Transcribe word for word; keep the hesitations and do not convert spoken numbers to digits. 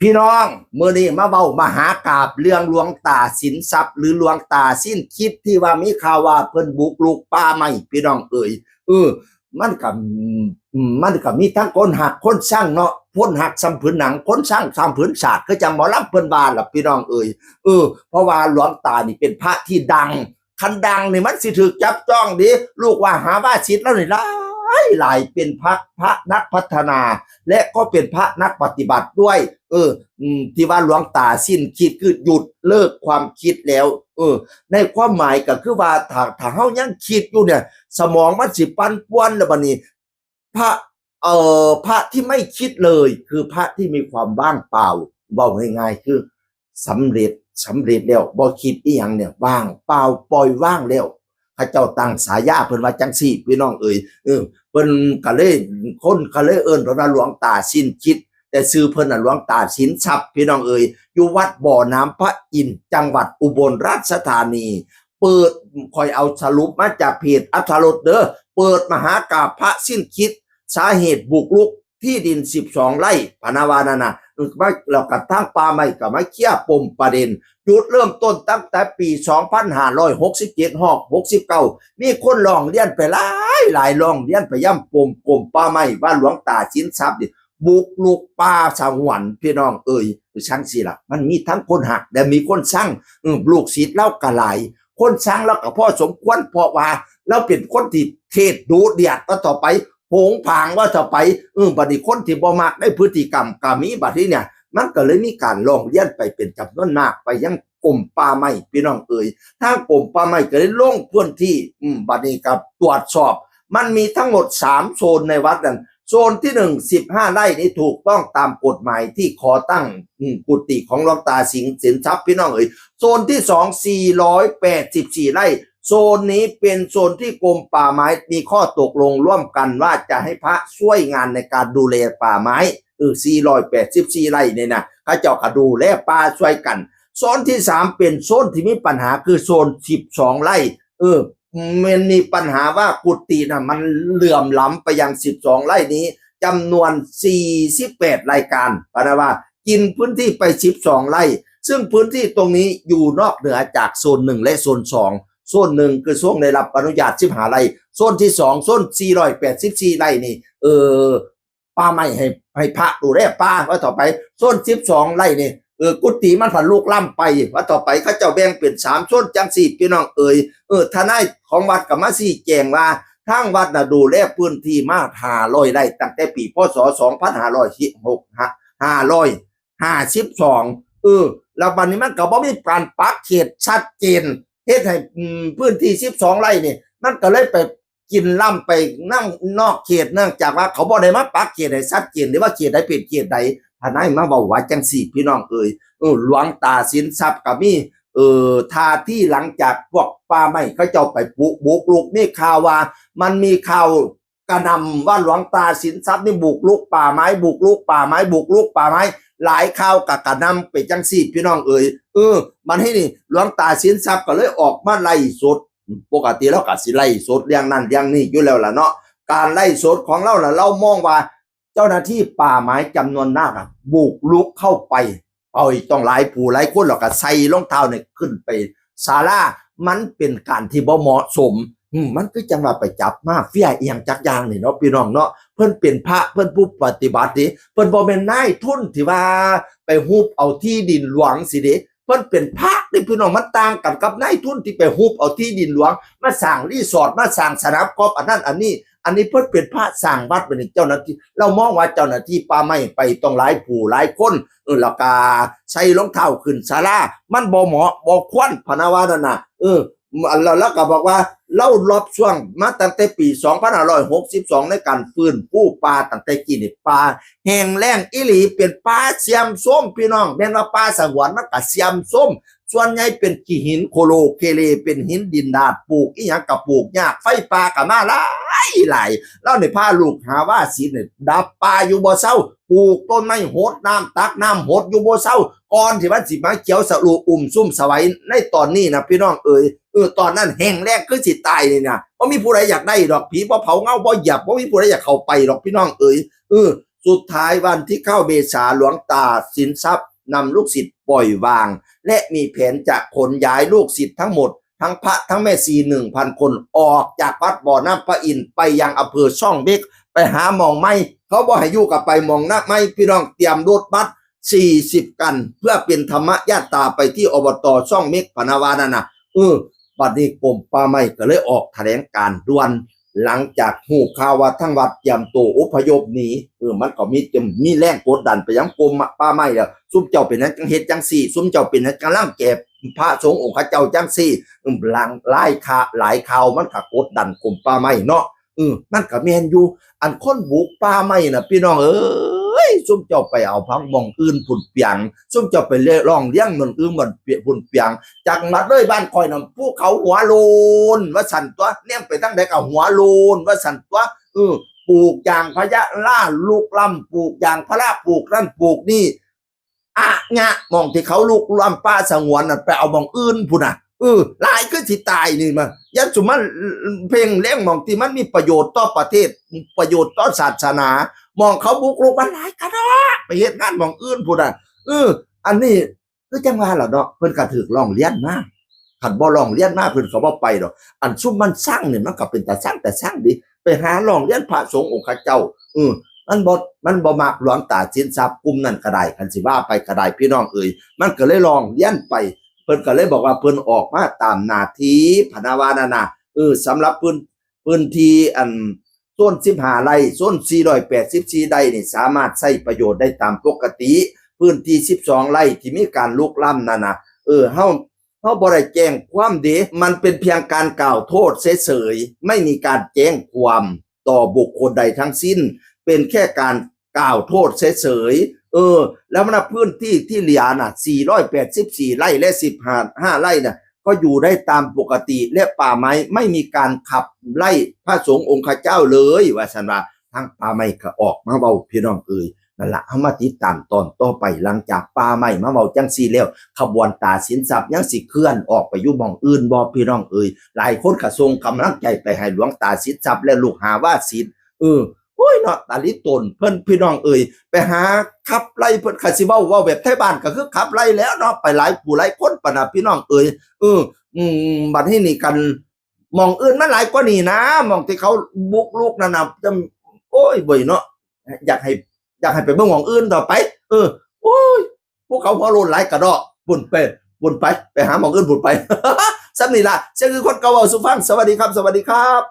พี่น้อง มื้อนี้มาเว้ามหากาพย์เรื่องหลวงตาสินทรัพย์ หรือหลวงตาสิ้นคิดที่ว่ามีข่าวว่าเพิ่นบุกรุกป่าไม้ พี่น้องเอ๋ย เออ มันก็ อืม มันก็มีทั้งคนฮักคนซังเนาะ คนฮักส่ำผืนหนัง คนซังส่ำผืนสาด คือจั่งหมอลำเพิ่นว่าล่ะ พี่น้องเอ๋ย เออ เพราะว่าหลวงตานี่เป็นพระที่ดัง คันดังนี่มันสิถูกจับจ้องเด้ ลูกว่าหาว่าศิษย์ลาวนี่หลายหลาย เป็นพระ พระนักพัฒนา และก็เป็นพระนักปฏิบัติด้วย เออ อืม ที่ว่าหลวงตาสิ้นคิดคือหยุดเลิกความคิดแล้ว เออ ในความหมายก็คือว่าถ้า ถ้าเฮายังคิดอยู่เนี่ย สมองมันสิปั่นป่วนแล้วบัดนี้ พระ เอ่อ พระที่ไม่คิดเลยคือพระที่มีความว่างเปล่า เว้าง่ายๆ คือสำเร็จ สำเร็จแล้ว บ่คิดอีหยังเนี่ย ว่างเปล่า ปล่อยวางแล้ว เขาเจ้าตั้งฉายาเพิ่นว่าจั่งซี้ พี่น้องเอ๋ย เออ เพิ่นก็เลย คนก็เลยเอิ้นเพิ่นว่าหลวงตาสิ้นคิด แต่ชื่อเพิ่นน่ะหลวงตาสินทรัพย์ พี่น้องเอ๋ย อยู่วัดบ่อน้ำพระอินทร์ จังหวัดอุบลราชธานี เปิด ข้อยเอาสรุปมาจากเพจอรรถรสเด้อ เปิดมหากาพย์พระสิ้นคิด สาเหตุบุกรุกที่ดินสิบสองไร่ พะนะว่านั่นน่ะ เออ มา แล้วก็ทางป่าไม้ก็มาเคลียร์ปมประเด็น จุดเริ่มต้นตั้งแต่ปีสองพันห้าร้อยหกสิบเจ็ด ฮอด หกสิบเก้า มีคนร้องเรียนไปหลายหลาย ร้องเรียนไปยังปมกรมป่าไม้ว่าหลวงตาสินทรัพย์นี่บุกรุกป่าสงวน พี่น้องเอ๋ย จั่งซี้ล่ะ มันมีทั้งคนฮัก และมีคนซัง เออ ลูกศิษย์ลาวก็หลาย คนซังลาวก็พอสมควร เพราะว่าลาวเป็นคนที่เทศน์ดุเดือด ว่าต่อไป โผงผาง ว่าต่อไป เออ บัดนี้คนที่บ่มักในพฤติกรรมก็มี บัดนี้เนี่ย มันก็เลยมีการร้องเรียนไปเป็นจำนวนมาก ไปยังกรมป่าไม้ พี่น้องเอ๋ย ทางกรมป่าไม้ก็เลยลงพื้นที่ อืม บัดนี้ก็ตรวจสอบ มันมีทั้งหมดสามโซนในวัดนั่น โซนที่หนึ่ง สิบห้าไร่นี้ถูกต้องตามกฎหมายที่ขอตั้ง อืม กุฏิของหลวงตาสิงห์สินทรัพย์ พี่น้องเอ๋ย โซนที่สอง สี่ร้อยแปดสิบสี่ไร่ โซนนี้เป็นโซนที่กรมป่าไม้มีข้อตกลงร่วมกันว่าจะให้พระช่วยงานในการดูแลป่าไม้ เออ สี่ร้อยแปดสิบสี่ไร่เนี่ยนะ เขาเจ้าก็ดูแลป่าช่วยกัน โซนที่สามเป็นโซนที่มีปัญหาคือโซนสิบสองไร่ เออ มันมีปัญหาว่ากุฏิน่ะมันเหลื่อมล้ำไปยังสิบสองไร่นี้ จำนวนสี่สิบแปดรายการ พะนะว่ากินพื้นที่ไปสิบสองไร่ ซึ่งพื้นที่ตรงนี้อยู่นอกเหนือจากโซนหนึ่งและโซนสอง โซนหนึ่งคือโซนได้รับอนุญาตสิบห้าไร่ โซนที่สอง โซนสี่ร้อยแปดสิบสี่ไร่นี่ เออ ป่าไม้ให้ ให้พระดูแลป่า ว่าต่อไป โซนสิบสองไร่นี่ เออ กุฏิมันผันลุกล้ำไป ว่าต่อไป เขาเจ้าแบ่งเป็นสามโซนจั่งซี้ พี่น้องเอ๋ย เออ ทนายของวัดก็มาชี้แจงว่า ทางวัดน่ะดูแลพื้นที่มาห้าร้อยไร่ ตั้งแต่ปี พ.ศ. สองพันห้าร้อยหก ห้าร้อยห้าสิบสอง เออ แล้วบัดนี้มันก็บ่มีการปักเขตชัดเจน เฮ็ดให้ อืม พื้นที่สิบสองไร่นี่ มันก็เลยไปกินล้ำไปนำนอกเขต เนื่องจากว่าเขาบ่ได้มาปักเขตให้ชัดเจน หรือว่าเขตใดเป็นเขตใด ทนายมาเว้าว่าจั่งซี้ พี่น้องเอ๋ย เออ หลวงตาสินทรัพย์ก็มี เออ ท่าทีหลังจากพวกป่าไม้เขาเจ้าไปบุก บุกรุก มีข่าวว่า มันมีข่าวกระหน่ำว่าหลวงตาสินทรัพย์นี่บุกรุกป่าไม้ บุกรุกป่าไม้ บุกรุกป่าไม้ หลายข่าวก็กระหน่ำไปจั่งซี้ พี่น้องเอ๋ย เออ บัดนี้นี่ หลวงตาสินทรัพย์ก็เลยออกมาไลฟ์สด ปกติลาวก็สิไลฟ์สดเรื่องนั้นเรื่องนี้อยู่แล้วล่ะเนาะ การไลฟ์สดของลาวน่ะ ลาวมองว่าเจ้าหน้าที่ป่าไม้จำนวนมากอะ บุกรุกเข้าไป เอาอีกต้องหลายผู้หลายคน แล้วก็ใส่รองเท้าเนี่ยขึ้นไปศาลา มันเป็นการที่บ่เหมาะสม อืม มันคือจั่งว่าไปจับมาเฟียอีหยังจักอย่างนี่เนาะ พี่น้องเนาะ เพิ่นเป็นพระ เพิ่นผู้ปฏิบัตินี่ เพิ่นบ่แม่นนายทุนที่ว่าไปฮุบเอาที่ดินหลวงซี้เด้ เพิ่นเป็นพระนี่ พี่น้อง มันต่างกันกับนายทุนที่ไปฮุบเอาที่ดินหลวง มาสร้างรีสอร์ท มาสร้างสนามกอล์ฟ อันนั้นอันนี้ อันนี้เพิ่นเป็นพระสร้างวัด เป็นเจ้าหน้าที่ ลาวมองว่าเจ้าหน้าที่ป่าไม้ไปต้องหลายผู้หลายคน เออ แล้วก็ใส่รองเท้าขึ้นศาลา มันบ่เหมาะบ่ควร พะนะว่านั่นน่ะ เออ แล้ว แล้วก็บอกว่าลาวรับช่วงมาตั้งแต่ปีสองพันห้าร้อยหกสิบสอง ในการฟื้นฟูป่า ตั้งแต่กี้นี่ป่าแห้งแล้งอีหลี เป็นป่าเสื่อมโทรม พี่น้อง แม่นว่าป่าสงวนมันก็เสื่อมโทรม ส่วนใหญ่เป็นขี้หินโคโลเคเล เป็นหินดินดาด ปลูกอีหยังก็ปลูกยาก ไฟป่าก็มาหลายหลาย ลาวนี่พาลูกหาว่าศิลป์นี่ดับป่าอยู่บ่เซา ปลูกต้นไม้ หดน้ำ ตักน้ำ หดอยู่บ่เซา ก่อนที่มันสิมาเขียวสะอุ่มซุ่มสวัยในตอนนี้นะ พี่น้องเอ๋ย เออ ตอนนั้นแห้งแล้งคือสิตายนี่นะ บ่มีผู้ใดอยากได้ดอก ผีบ่เผา เงาบ่เหยียบ บ่มีผู้ใดอยากเข้าไปดอก พี่น้องเอ๋ย เออ สุดท้ายวันที่เก้าเมษา หลวงตาสินทรัพย์นำลูกศิษย์ปล่อยวาง และมีแผนจะขนย้ายลูกศิษย์ทั้งหมด ทั้งพระทั้งแม่ชี หนึ่งพัน คน ออกจากวัดบ่อน้ำพระอินทร์ไปยังอำเภอช่องเม็ก ไปหาหม่องใหม่ เขาบ่ให้อยู่กับไปหม่องนักไม่ พี่น้องเตรียมรถบัส สี่สิบ คัน เพื่อเป็นธรรมยาตราไปที่อบต.ช่องเม็ก พะนะว่านั่นน่ะ เออ บัดนี้กรมป่าไม้ก็เลยออกแถลงการณ์ด่วน หลังจากฮู้ข่าวว่าทั้งวัดเตรียมตัวอพยพหนี เออ มันก็มี มีแรงกดดันไปยังกรมป่าไม้แล้ว ซุมเจ้าเป็นหยังจั่งเฮ็ดจั่งซี้ ซุมเจ้าเป็นหยังจั่งรังแกพระสงฆ์องค์ข้าเจ้าจั่งซี้ เออ หลาย หลายข่า- หลายข่าวมันก็กดดันกรมป่าไม้เนาะ เออ มันก็แม่นอยู่ อันคนบุกป่าไม้น่ะ พี่น้องเอ้ย ซุมเจ้าไปเอาพังหม่องอื่นพุ้นเปียง ซุมเจ้าไปเรียกร้องเรียนหม่องอื่นพุ้นเปียง จังหวัดเลยบ้านข่อยน่ะ ภูเขาหัวโล้นว่าซั่นตั๊ว แนมไปทางใดก็หัวโล้นว่าซั่นตั๊ว เออ ปลูกยางพาราลุกล้ำ ปลูกยางพารา ปลูกนั่นปลูกนี่ อะยะ หม่องที่เขาลุกล้ำป่าสงวนน่ะ ไปเอาหม่องอื่นพุ้นน่ะ เออ หลายคือสิตายนี่มา ยะสุมันเพ่งแลงหม่องที่มันมีประโยชน์ต่อประเทศ ประโยชน์ต่อศาสนา หม่องเขาบุกรุกมันหลายกะดอก ไปเฮ็ดงานหม่องอื่นพุ้นน่ะ เออ อันนี้คือจังว่าล่ะเนาะ เพิ่นก็ถืกร้องเรียนมา คันบ่ร้องเรียนมาเพิ่นก็บ่ไปดอก อันซุมมันซังนี่มันก็เป็นตาซัง ตาซังเด้ ไปหาร้องเรียนพระสงฆ์องค์ข้าเจ้า เออ มันบ่ มันบ่มักหลวงตาสินทรัพย์กลุ่มนั้นก็ได้ คันสิว่าไปก็ได้พี่น้องเอ๋ย มันก็เลยร้องเรียนไป เพิ่นก็เลยบอกว่าเพิ่นออกมาตามหน้าที่ พะนะว่านั่นน่ะ เออ สำหรับพื้น พื้นที่อันโซน สิบห้า ไร่ โซน สี่ร้อยแปดสิบสี่ ไร่นี่สามารถใช้ประโยชน์ได้ตามปกติ พื้นที่ สิบสอง ไร่ที่มีการรุกล้ำนั่นน่ะ เออ เฮา เฮาบ่ได้แจ้งความเด้ มันเป็นเพียงการกล่าวโทษเฉยๆ ไม่มีการแจ้งความต่อบุคคลใดทั้งสิ้น เป็นแค่การกล่าวโทษเฉยๆ เออ แล้วมันนะ พื้นที่ที่เหลือน่ะ สี่ร้อยแปดสิบสี่ ไร่และ สิบห้า ไร่น่ะ ก็อยู่ได้ตามปกติ และป่าไม้ไม่มีการขับไล่พระสงฆ์องค์ข้าเจ้าเลย ว่าซั่นว่า ทางป่าไม้ก็ออกมาเว้า พี่น้องเอ๋ย นั่นล่ะ เฮามาติดตามตอนต่อไป หลังจากป่าไม้มาเว้าจั่งซี้แล้ว ขบวนตาสินทรัพย์ยังสิเคลื่อนออกไปอยู่หม่องอื่นบ่ พี่น้องเอ๋ย หลายคนก็ส่งกำลังใจไปให้หลวงตาสินทรัพย์และลูกหาว่าสิน เออ โอ้ยเนาะ ตาลิตนเพิ่น พี่น้องเอ๋ย ไปหาขับไล่เพิ่น คันสิเว้า เว้าแบบไทบ้านก็คือขับไล่แล้วเนาะ ไปหลายผู้หลายคนปานน่ะ พี่น้องเอ๋ย เออ อืม บัดนี้นี่กัน หม่องอื่นมันหลายกว่านี้นะ หม่องที่เขาบุกรุกนั่นน่ะ จะ โอ้ย เว้ยเนาะ อยากให้ อยากให้ไปเบิ่งหม่องอื่นต่อไป เออ โอ้ย ภูเขาหัวโล้นหลายกะดอก พุ้นไป พุ้นไป ไปหาหม่องอื่นพุ้นไป ส่ำนี้ล่ะ เสียงคือคนเก่าเว้าสู่ฟัง สวัสดีครับ สวัสดีครับ